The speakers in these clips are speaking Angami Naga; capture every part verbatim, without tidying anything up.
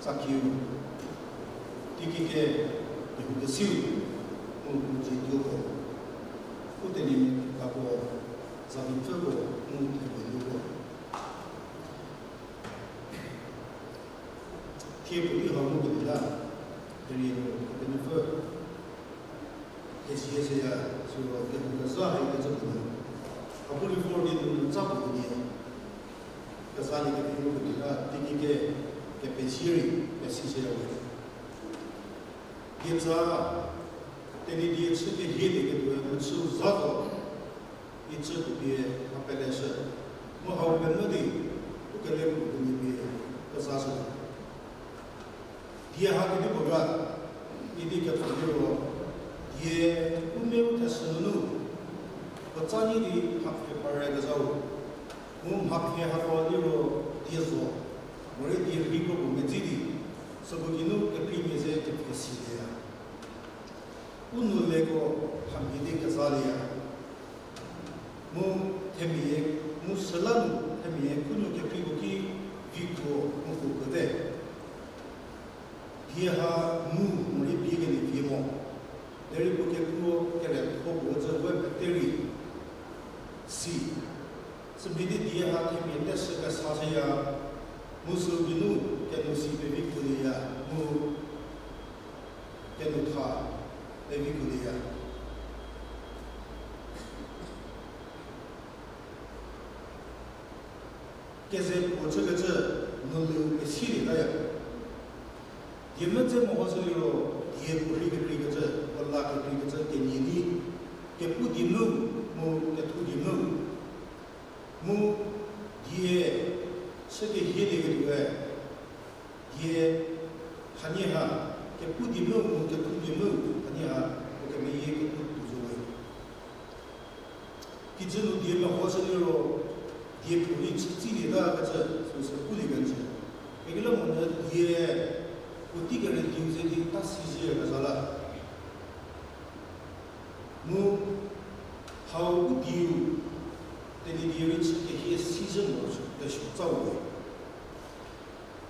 Akiu, teiki ke, kehou kesiu, mu u dzie tuoko, u tenyimia kekako, zami pfüko, mu themia tuoko. Thie puotei hau ngukelie la, derei nu kepenuopfü kezie seya, siro kehou kezha haikecü puo nu, a bu rei vor di nu tsa puo kenie kezha nie kepenuopfü kenie la, teiki ke kepezie rei pesi seya we. Dietsa, Tenyidie chü kehie lieketuoe mechüu za zo, icü puo pie mha peleshü, mu hau pemvü di, u kele puo kenie pie kezashü. Die ha kedipuo ga, idi ketso liro, die u meu theshü nunu, puotsa nyi di mhakhrie pare kezhau, mu mhakhrie hako liro die zo, morei die rhei kro puo medzi di, süko geinu kekreimia ze kepfhe silieya. U nou leko hamhie di kezalieya. Mu themia, mu süla nu themia khunuo kekreiko ki vikuo mu kuo kuote. Die ha mu morei bie kelie vie mo. Derei puo kekuo kere tho puo zü we pete rei si. Sümhie di die ha themia teshü kesashüya, mu sü geinu kenou si pevi kuolieya, mu kenou tha pevi kuolieya. Keze puo chükecü nunu pesilietaya. Die mvü dze mehoshü liro, die puo rhei kekreikecü, puo la kekreikecü kenie nyi, kepu die nu, mu kethu die nu. Mu die chü kehie lieketuoe, die hanie ha, kepu die nu mu kethu die nu hanie ha, puo kemeyie kepu tuo zo we. Kijü nu die mehoshü liro, die puorei chütsilieta kecü süsü pulie kenjü. Kekreilamonyü die puotei kere dieu ze di ta si zhüyakezha la. Mu hau u dieu, Tenyidie rei chü kehie si zhü morosuo kesuo tsa we.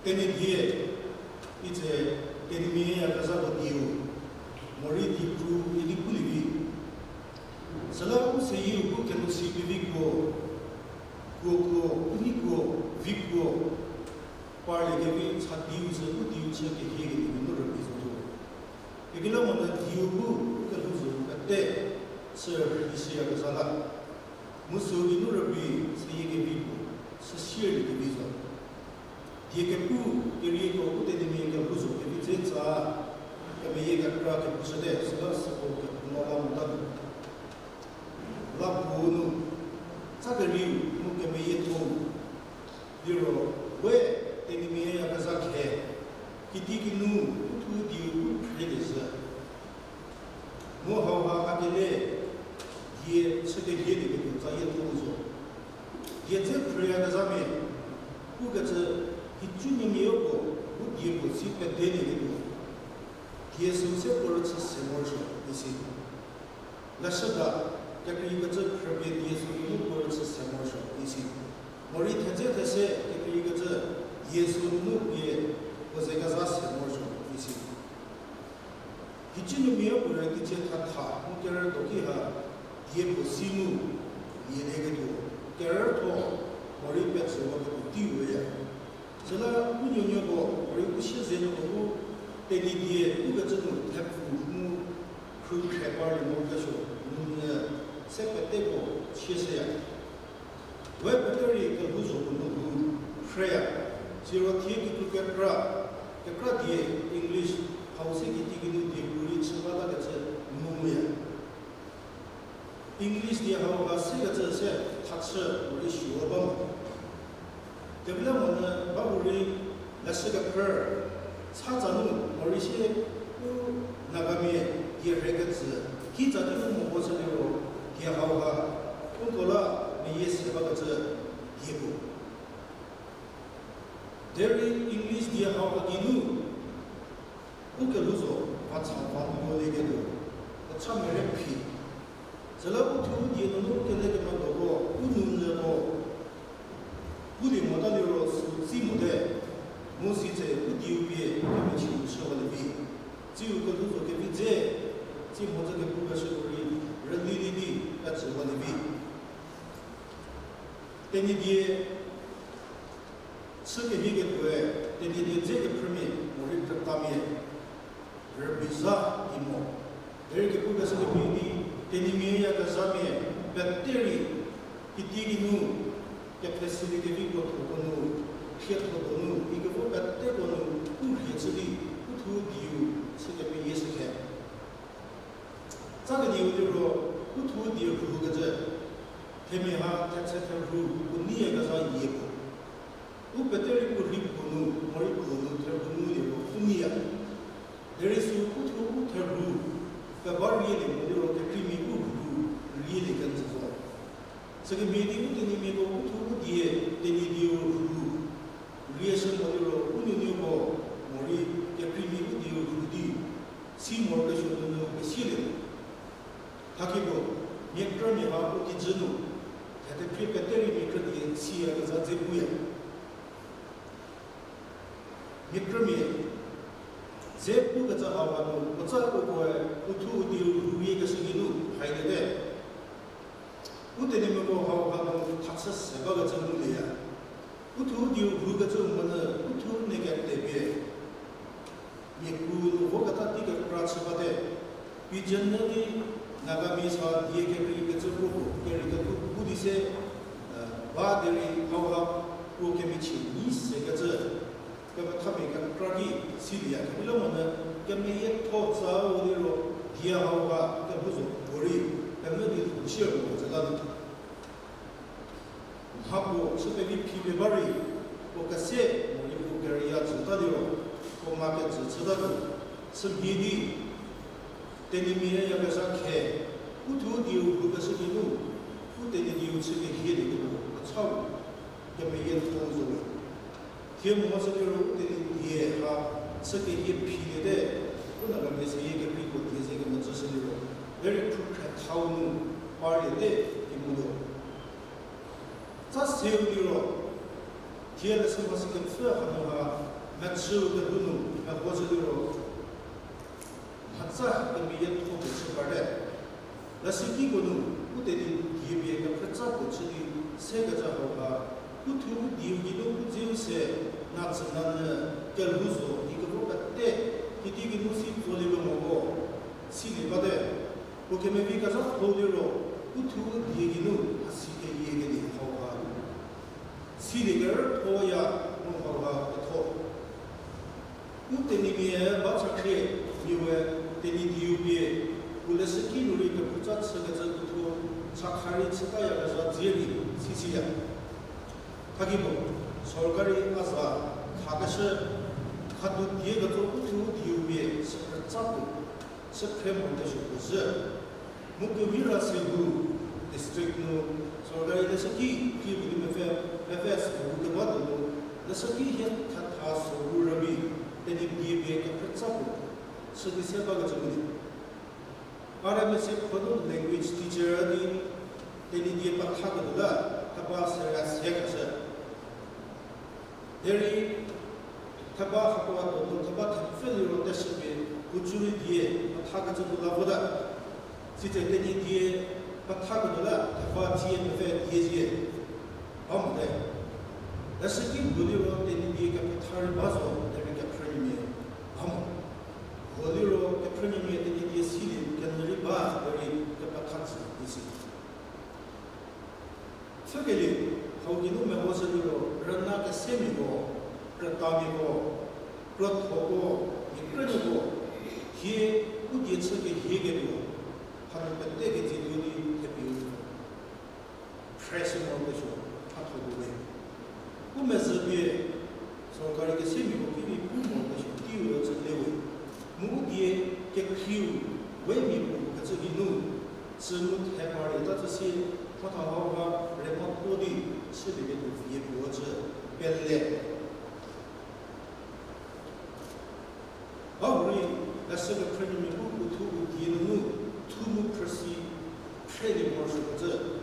Tenyidie, itse Tenyimia yakezhako dieu, morei dipru idi pulie vi. Süla u seyieu bu kenou si pevi kuo, kuo kuo, u nei kuo, vi kuo, parlie kevi cha dieu sü u dieu chü kehie kelie nunu rübei zotuo. Kekreilamonyü dieu bu u kelhou zo pete chü rhei shüyakezha la. Mu sü geinu rübei seyie kevi puo, chü sierlie kevi zo. Die kepu, kerieko u Tenyimia kelhou zo kevi dze tsa, kemeyie kekra kepushüte, süla süko kepu la la mota nu. La puo nu, tsa kerieu mu kemeyietho liro, we Tenyimia yakezha khe, kitiekinu u thuo dieu bu phrelie zhü. Mu hauha hakele, die chü kehie lieketuo tsayietho zo. Die dze phreyakezhamia, pukecü, nhicunuomia uko, u die puo si pedelieketuo. Die süu se puo rüchü se morosuo isi. Leshüda, kekreikecü phrüpie die süu geinu puo rüchü se morosuo isi. Morei thedze these kekreikecü, die süu nunu pie puo ze kezha se morosuo isi. Nhicunuomia puo rei teicie thatha mu kerüdo ki ha, die puo si nu, lielieketuo, kerütho, morei petsüwaketuo teiu ya. Süla u nuonuoko morei u siezenuoko bu, Tenyidie pukecü nu thepfu mu khrukhre parlie morokesuo, nunyü se peteko chieshüya. We pete rei kelhou zo puo nu lhou phreya, siro thie kikru kekra, kekra die English hau se kitiekinu die puorei chü batakecü nguya. English die hau ha sekecü se thachü morei suo ba mo. Kekreilamonyü ba puorei leshü kephrü, chatsa nu morei sie u Nagamia die rhekecü, kitsa ki u mehoshü liro die hau ha, uko la meyie se bakecü die puo. Derei English die hau ha geinu, u kelhou zo, va cha va nu molieketuo, ucha mere phi. Süla u thuo u die nunu u kele kemedoko, u nunyüko, pulie mota liro sü tsi mote, mu sitse u dieu pie Tenyidie chü kemhie ketuoe, Tenyidie dze kephrümia, morei krütamia, rübei zha ki mo. Derei kepukeshü kemhie di, Tenyimia yakezhamia, pete rei, kitiekinu, kephe sili kevi krotho donu, khrietho donu, ikevor peteko nu, u rhie chü di, u thuo dieu, chü kemeyie shükhe. Tsa kenieu liro, u thuo die rhukecü, themia ha thetse therhu, u neiyakezha yie puo. U pete rei u rhi puo nu, morei puo nu therhu nu liro u neiya. Derei sü u thuo u therhu, peba rielie mo liro kekreimia u rhu, rielie kenjü zo. Sükemhie di u Tenyimiako u thuo u die, Tenyidieu rhu, rieshü mo liro u nuonuoko, morei kekreimia u dieu rhu di, si morokesuo nunu pesielie. Thakipuo, mia krümia ha u kijü nu, thethephrie pete rei mia krü die siyakezha dze puya. Mia krümia, dze pukecü hauha nu, puotsa ukoe, u thuo u dieu rhu riekeshü geinu, hailiete. U Tenyimiako hauha nu thachü se bakecü ngulieya. U thuo u dieu rhukecü monyü, u thuo ne ketepie. Mia pu nu voketa tei kekra chü bate. Pidgin nu di Nagamese ha die kerei kecü kropuo, kerei kethu pu di se, ba derei hauha puo kemechie nyi sekecü, kepethamia kekra ki silieya. Kepilo monyü kemeyietho tsau liro, die hauha kelhou zo puorei, pemvü di lhou chie mo kecü la di. Mha puo chü pevi phipie ba rei, puo kese, morei puo kerüya jüta liro, puo ma kejü chütatuo, sümhie di, Tenyimia yakezha khe, u thuo dieu rhukeshü geinu, u Tenyidieu chü kehie di kenu, kechau, kemeyietho zo we. Thie mhoshü liro u Tenyidie ha chü kehie philiete, u Nagamese yie kekreiko die ze kemecüshü liro, derei khrukhre thau nu parliete ki ngutuo. Tsa seu liro, thie leshü mhasi kepfü hanu ha, mechüu kelhou nu, mehoshü liro, mhatsa kemeyietho puo chü parte. Leshükiko nu, u Tenyidie pie kephrütsa puo chü di, sekecü hauha, u thuo u dieu geinu u dzeu se, natsünanyü, kelhou zo, ikevor pete, kitiekinu si tsolie kemoko, silie bate. Puo kemevi kezhatho liro, u thuo u die geinu, hasi keyie kenie hauha. Silie kerüthoya, mu hauha ketho. U Tenyimia ba chakhrie, miawe Tenyidieu pie, u leshüki nu rei kephrütsa chükecü uthuo, chakha rei chütayakezha dzie rei sisiya. Thakipuo, sorkari a za khakeshü, khadu die ketso u thuo u dieu pie süphrütsa puo, süphre morokesuo puo zhü. Mu Kewira Sehu district nu, sorkari leshüki kri puo di mepfü, mepfü sehu keba donu, leshüki hie thetha soru rübei, Tenyidie pie kephrütsa puo, chü di se bakecü ngulie. Ara mese khonu language teacher di, Tenyidie pethaketuo la, theba seria se khashü. Derei, theba hakoa donu theba thepfü liro teshüpie, pucuri die, pethakecü nu la vota. Sitse Tenyidie, pethaketuo la, theba dzie mepfü die zie. Ba mote. Leshüki nu liro Tenyidie kepetha rei ba zo, derei kephrünuomia ba mo. Ho liro kephrünuomia Tenyidie silie kenyü rei ba, derei kepetha tsü di si. Pfhükelie, hau geinu mehoshü liro, rüna kesemiako, krütamiako, krüthoko, mia krünuoko, thie u die chü kehieketuo, hanu pete ketsituo di thepiu. Phre se morokesuo, mhatho bu le. U mezhü pie, sorkari kesemiako ki rei pu morokesuo teiu cü lewe. Mu u die kekhrieu, we mia puo kecü geinu, chü mu the parlie ta cü sie, mhatha hauha, re mha puo di, chülie ketuo vie puo cü, pele. Ba hurei, leshü kephrünuomia bu u thuo u die nunu, thu mu phrüsi, phrelie morosuokecü.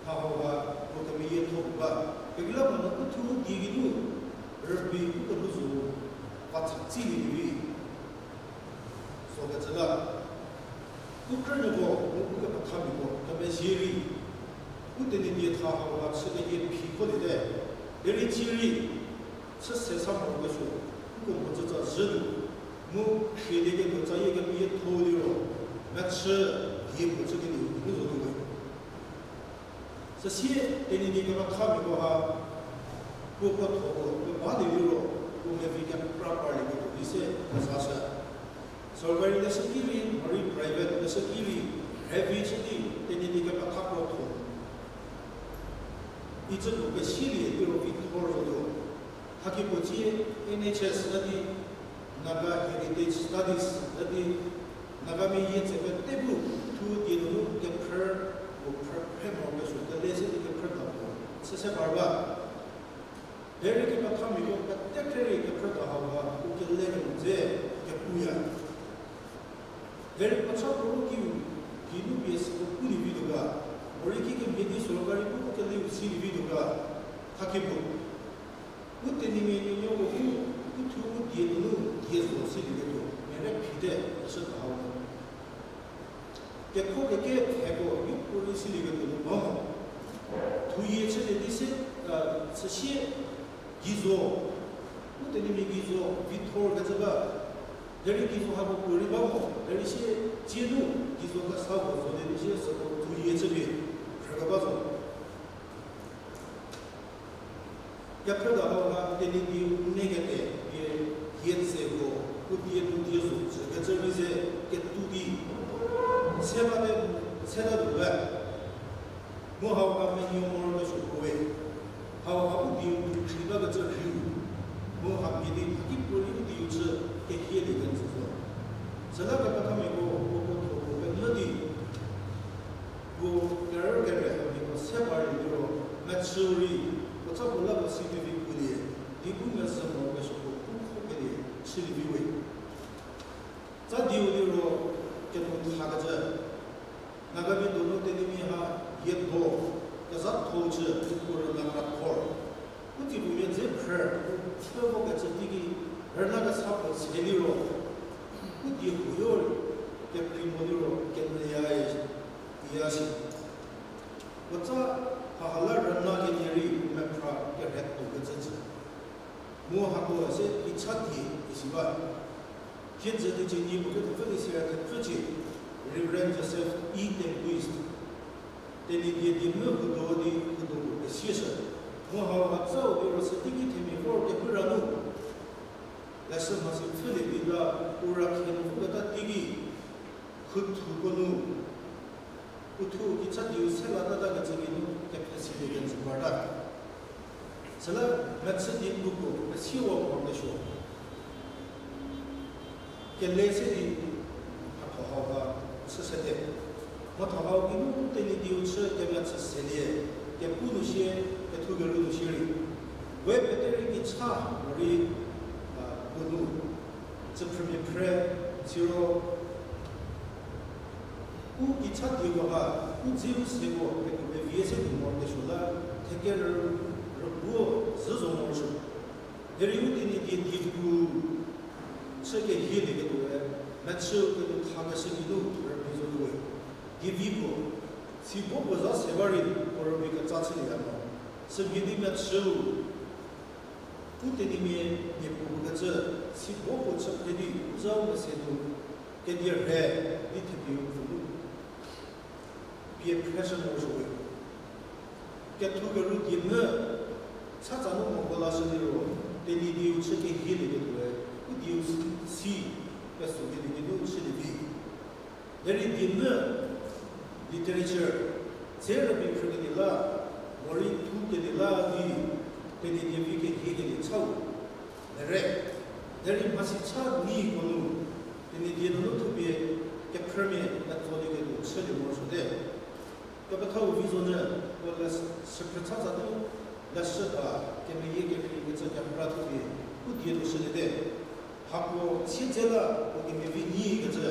Mha hauha, puo kemeyietho puo ba, kekreilamonyü u thuo u die geinu, rübei u kelhou zo, va tsa tsilie kevi. Sokecü la, u krünuoko, mu u kepethamiako, kemezhie rei, U Tenyidie tha hauha chü kehie phi kholiete, derei cierei, chü se sa morokesuo, uko mhodzütsa zhü nu, mu khrielieketuo tsa yie kepie tho liro, mechü die puo chü kelieu nunu zotuo we. Süsie Tenyidie kepethamiako ha, puo puo thoko, puo balie liro, puo mevi kepra parlieketuo vi se kezashü. Sorkari leshüki rei, morei private leshüki rei, rhevi chü di Tenyidie kepethako tho. Icü puo kesilie liro vi thor zotuo. Haki puo tsie N H S zha di, Naga Heritage Studies zha di, Nagamia yie tse pete bu, thu die nunu kephrü, puo phrü, phrü morokesuo kele se di kephrü ta puo, chü se par ba. Derei kepethamiako pete khrierei kephrü ta hauha, u kele kemo dze, kepuya. Derei puo cha puo ru kiu, geinu pie süko pu lievi tuo ga, morei ki kemhie di sorkari bu u keleu silievi tuo ga, haki puo. U Tenyimia nuonuoko bu, u thu u die nunu die zo silieketuo, mere phite, eshü ta hau. Kekho keke theko yopuorei silieketuo nu ba mo. Thuyie chülie di se, a, süsie, geizo. U Tenyimia geizo, vi thor kecü ba. Derei geizo hako puorei ba mo. Derei sie, tsienu, geizo kesa puo zolie di sie süko thuyie chüpie, rhükeba zo. Kephrü ta hauha Tenyidie u nei kete pie, die tseko, u die nu die zo tsükecü rei ze ketuo di, se bate, se ta tuo ba. Mu hauha menuo morokesuo puo we. Hauha u dieu nu khri bakecü rhiu. Mu hamhie di haki puorei u dieu chü kehielie kenjü zo. Süla kepethamiako puo puo thoko penyü di, puo kerü kere hamiako se parlie liro, mechü rei, puo cha puo la puo si pevi pulie, di u mezhü morokesuoko pu kho kelie chülievi we. Tsa dieu liro, kenu thakecü. Nagamia donu Tenyimia ha, yie do, kezhatho chü, uko rüna kra thor. U tsipumia dze phrü, phrü vokecü teiki, rüna kesa puo se liro, u die huoyo, kekrei mo liro, kenyüyae, iya si. Puo tsa, haha la rüna kenie rei, u mephra, kerhei tuokecü jü. Mu hako se kicha die isi ba. Thiedzü teicie nyi puo kethepfü di sira thepfü cie, Reverend Joseph E. Tempest. Tenyidie diemvü hudo di hudo puo pesieshü. Mu hau hatsau liro sü teiki themia vor kepfü ra nu. Leshü mhasi pfhülie di la, u ra khie nu voketa teiki, khuthuko nu, u thu kicha dieu se la tata kecü geinu kepfhesilie kenjü parta. Süla mechü die puko pesiewa morokesuo. Kele se di mhatho hauha chü sete. Mhatho hau geinu Tenyidie dieu chü kemechü selie, kepu nu sie, kethu keru nu sie rei. We pete rei kicha morei, a, puo nu, tsüphrümia phre, siro, u kicha dieko ha, u dze u seko, keko pevie se nu morokesuo la, theke rü, rübuo zhü zo morosuo. Derei u Tenyidie die pu, chü kehielieketuoe, mechü kenu thakeshü geinu rübei zotuowe. Kevi puo, si bo puo za se ba rei, puo rübei ketsa chülieya mo. Sümhie di mechüu, u Tenyimia mia puo kecü, si bo puo chüphre di u zau mese nu, kedie rhe di thepie u pfü nu pie phreshü morosuowe. Kethu keru diemvü, chatsa nu moko lashü liro, Tenyidie dieu chü kehielieketuoe, u dieu si, si, pesokelie geinu chülie vi. Derei diemvü, literature, dze rübei phrükelie la, morei thukelie la di, Tenyidie vi kehiekelie chau. Mere, derei mhasi cha niko nu, Tenyidie nunu thupie kephrümia petsolieketuo chülie morosuote. Kepethau vi zo nyü, puo le süphrü chatsa nu, leshüda, kemeyie kekreikecü kepra thupie, u die nu shüliete. Hako siedze la, puo kemevi nyikecü,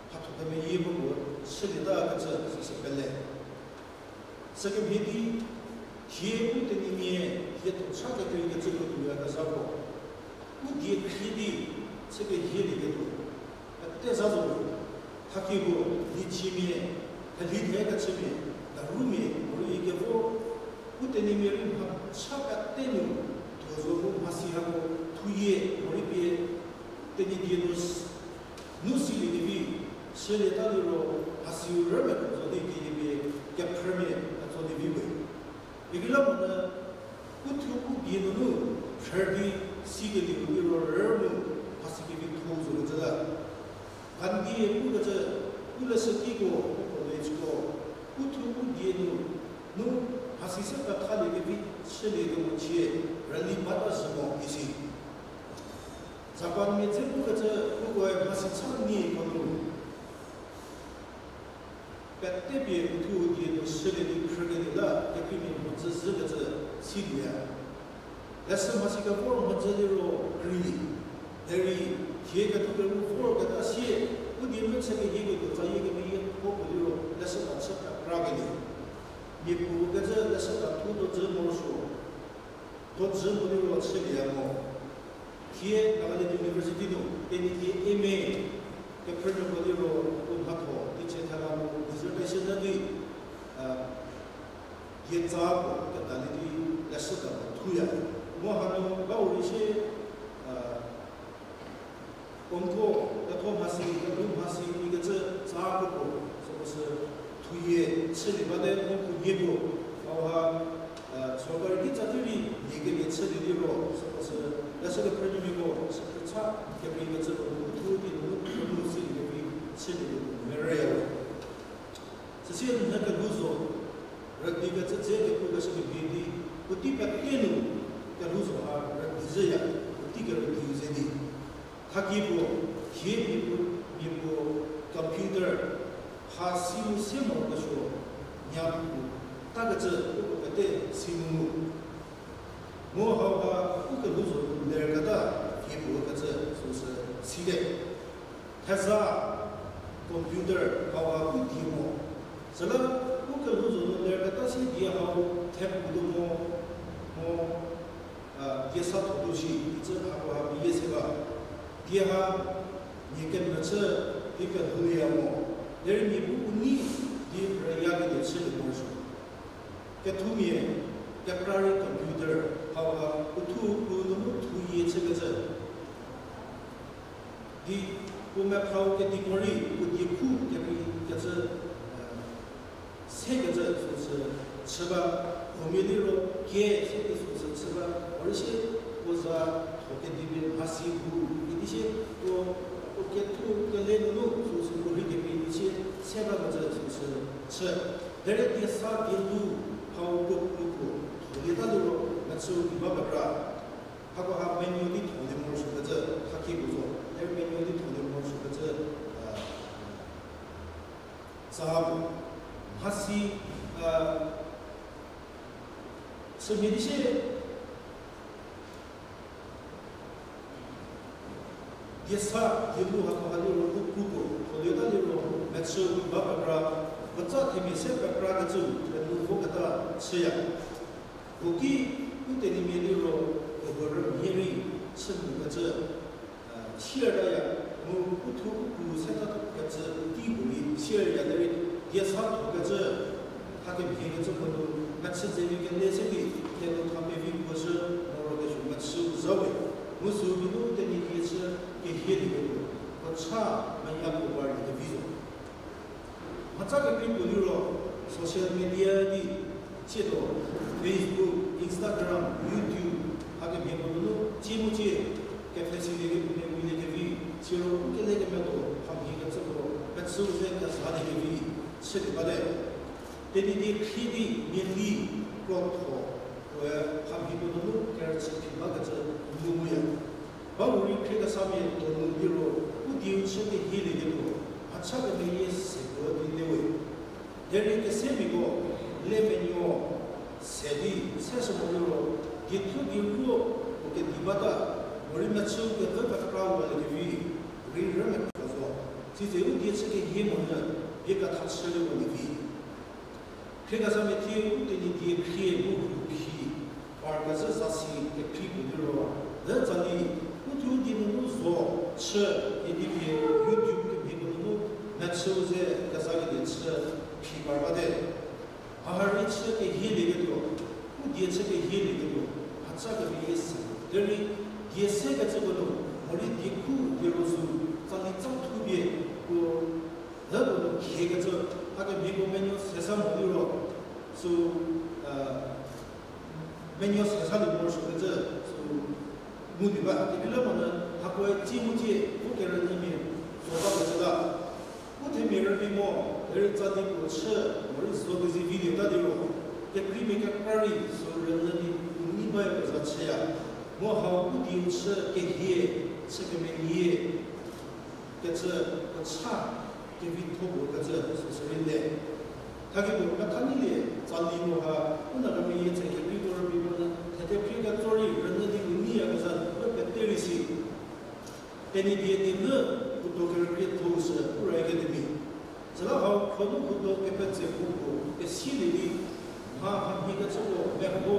mhatho kemeyie puo puo shülieta kecü süsü pele. Sükemhie di, thie u Tenyimia, thie thuo cha kekreikecü puo tuoyakezha puo, u die khrie di, chü kehielieketuo, pete za zo, haki puo, lichiemia, theli thekechümia, darumia, Die nunu, rhü di, sikelieu liro rümu, mhasi kevi thou zo kecü la. Gandhi-e pukecü, u leshükiko, u college-ko, u thuo u die nu, nu, mhasi se pethalie kevi, chülie kemo chie, rüli bata zhü mo isi. Japanmia dze pukecü, ukoe mhasi cha nie ko nu. Petepie u thuo u die nu shülie di khrükelie la, kekreimia mhodzü zhükecü silie. Leshü mhasi kevor mhodzü liro krei. Derei, thie ketho keru vorketa sie, u die nu chü kehieko tuo tsayie kemeyie puo puo liro, leshü ta chü pekra kelie. Mia puo kecü leshü ta thuo tuo dzü morosuo. Tuo dzü mo liro chülie mo. Thie Nagaland University nu, Tenyidie M A, kephrünuoko liro, u mhatho, tiche thela mu, dissertation la di, a, dietsa puo, ketalie di, leshüda puo thuya. Mu hanu, ba u rei shie, a, Kongko, ketho mhasi, ketho mhasi, ikecü tsa koko, süko sü thuyie chülie bate, kongko nieko, hauha, sorkari kitsa tei rei, liekelie chülie liro, süko sü, leshü kephrünuomiako, süko cha, kekrei kecü ko, u thuo di, u thuo nu silie kevi, chülie di, merüya. Süsie nhie kelhou zo, rüdi kecü dze kepukeshü kemhie di, puotei pete nu, kelhou zo ha rüdi zhüya, puotei kerüdiu ze di. Thakie puo, thie mia puo, mia puo computer, ha siu se morokesuo, nya puo, takecü uko pete si nunu. Mu hauha u kelhou zo nu lerketa, thie puo kecü süsü site. Theza, computer, hauha u die mo. Süla u kelhou zo nu lerketa sie die hau thepu tuo mo, mo, a, die sa tho tuo shi, icü hako ha pie se ba. Die ha, nie kemvü chü, di kelhouya mo. Derei mia bu u nei, di rüyakelie chülie morosuo. Kethumia, kekra rei computer, hauha, u thuo u nunu thuyie chükecü. Di puo mephrau kedi morei, puo die khu kekrei kecü, e, sekecü süsü chü ba, huomia liro kie se di süsü chü ba, morei sie puo za tho kedimia mhasi bu idi sie, puo, puo kethu kele nunu süsü puo rei kekrei di sie se bakecü süsü chü. Derei die sa die lu hau puo puo puo tholieta liro mechü di ba kekra. Hakoha manual di tholie morosuokecü, thakie puo zo, derei manual di tholie morosuokecü, a, tsa puo. Mhasi, a, chümhie di sie, die sa, die lu hakoha liro u puo puo, tholieta liro mechü di ba kekra, puotsa themia se kekra kecü, penuo voketa chüya. Puo ki, u Tenyimia liro, kehou rümhie rei, chü mokecü, a, sier taya, mu u thuo u pu se ta kecü tei puorei, sierya derei, die sa thokecü, hakemhie kecü puo nu, mechü dzemia kele se di, keno tha pevi puozhü, morokesuo mechü zawe, mu sü geinu Tenyidie chü, kehielie ketuo, puo cha, menya puo parlie kevi zo. Mhatsa kekrei puo liro, social media di, tsiedo, Facebook, Instagram, YouTube, hakemhie puo nunu, tsie mu tsie, kepfhesilie kepfhemia wilie kevi, siro u kele kemedo, hamhie kecüko, mechü ze kezalie kevi, chülie bate. Tenyidie khrie di, mia di, krotho, puoe, hamhie puo nunu, kerüchü phi bakecü, nguya. Ba u rei khriekesamia donu liro, u dieu chü kehielie ketuo, mhacha kemeyie se puo di lewe. Derei kesemiako, le menuo, se di, se sü mo liro, diethu dieruo, u kedi bata, morei mechü kevü kekra walie kevi, rei rümetuo zo. Sitse u die chü kehie monyü, bie ketha chülie walie vi. Khriekesamia thie u Tenyidie khrie mu rhu phi, parkezhü zasi kekrei puo liro, le tsali, u thuo die nunu zo, chü, idi pie YouTube kemhie puo nunu, mechüu ze kezakelie chü, phi par bate. Mha ha rei chü kehielie ketuo, u die chü kehielie ketuo, mhacha kemeyie se. Derei, die se kecüko nu, morei die khu die ro zo, tsali tsa thupie, puo, le puo nu khie kecü, hakemhieko menuo sesa mo liro, sü, a, Menuo se sa di morosuokecü, sü ngu di ba, kekreilamonyü, hakoe tsie mu tsie, u kerünyümia, zo bakecü la. U themia rübei mo, derei tsa di puo chü, morei zo kezi video ta di ro, kekreimia kekra rei, sü rünyü di, u nei bayakezha chüya. Mu hau u dieu chü kehie, chü kemenyie kecü, kecha, kevitho puo kecü, sü sürei le. Thakepuo methanilie, tsali mo ha, u Nagamia yie tse kekreiko rübei monyü, thete phrie ketso rei, rünyü di u neiyakezha, u pete rei si. Tenyidie di nu, u do kerükrie tho sü, Ura Academy. Süla hau khonu u do kepetse puo puo, kesilie di, mha hamhie kecüko, meho,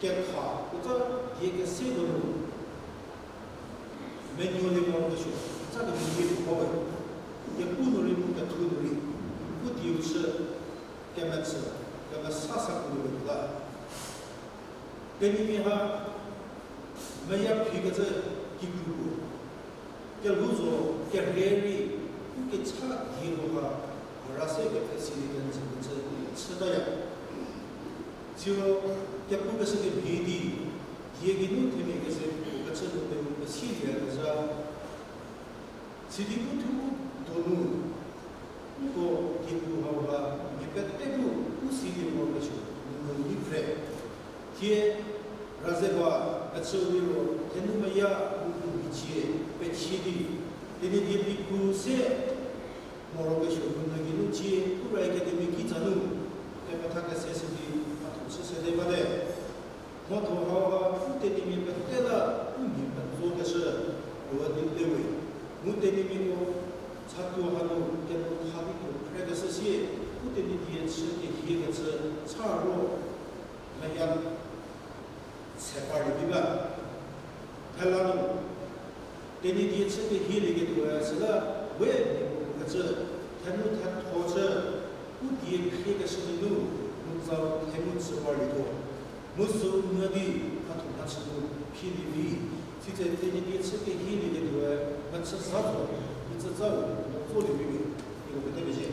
kekha, kutsa, die keseko nu. Menuolie morokesuo, tsa kemeyie puo bawe. Kepu nu rei mu kethu nu rei, u dieu chü, kemetsü, kemesa sa puo nu rei la. Kenyimia ha, meya phikecü kikru puo. Kelhou zo, kerhei rei, u kecha die puo ha, mharase kepfhesilie kenjü kecü chütaya. Siro kepukeshü kemhie di, die geinu themia keze puo kecü nu peru pesiliyakezha. Sidi u thuo donu, uko kikru hau ha, mia pete bu u silie morokesuo, nunu ni phre. Thie, razeba, kechü liro, thenumeya, u u bicie, pechie di, Tenyidie di kru se, morokesuo nunu geinu cie, Ura Academy kitsa nu, kepetha kese sidi, mhatho chü sede bate. Mhatho hau ha, u Tenyimia pete la, u mia petsokeshü, puo di tewe. Mu Tenyimiako, chatuo hanu, keno tha di puo phrekeshü sie, u Tenyidie chü kehie kecü, cha ro, meya se parlie vi ba. Thela nu, Tenyidie chü kehielieketuoe süla, we mia puo kecü, thenu thetho chü, u die khriekeshü nunu, mu tsau themu chü parlietuo. Mu sü nyü di, mhatho mhachü nu, philie vi. Sitse Tenyidie chü kehielieketuoe, mechü za zo, itsü tsau, mo tsolie vi we, iko pete pezie.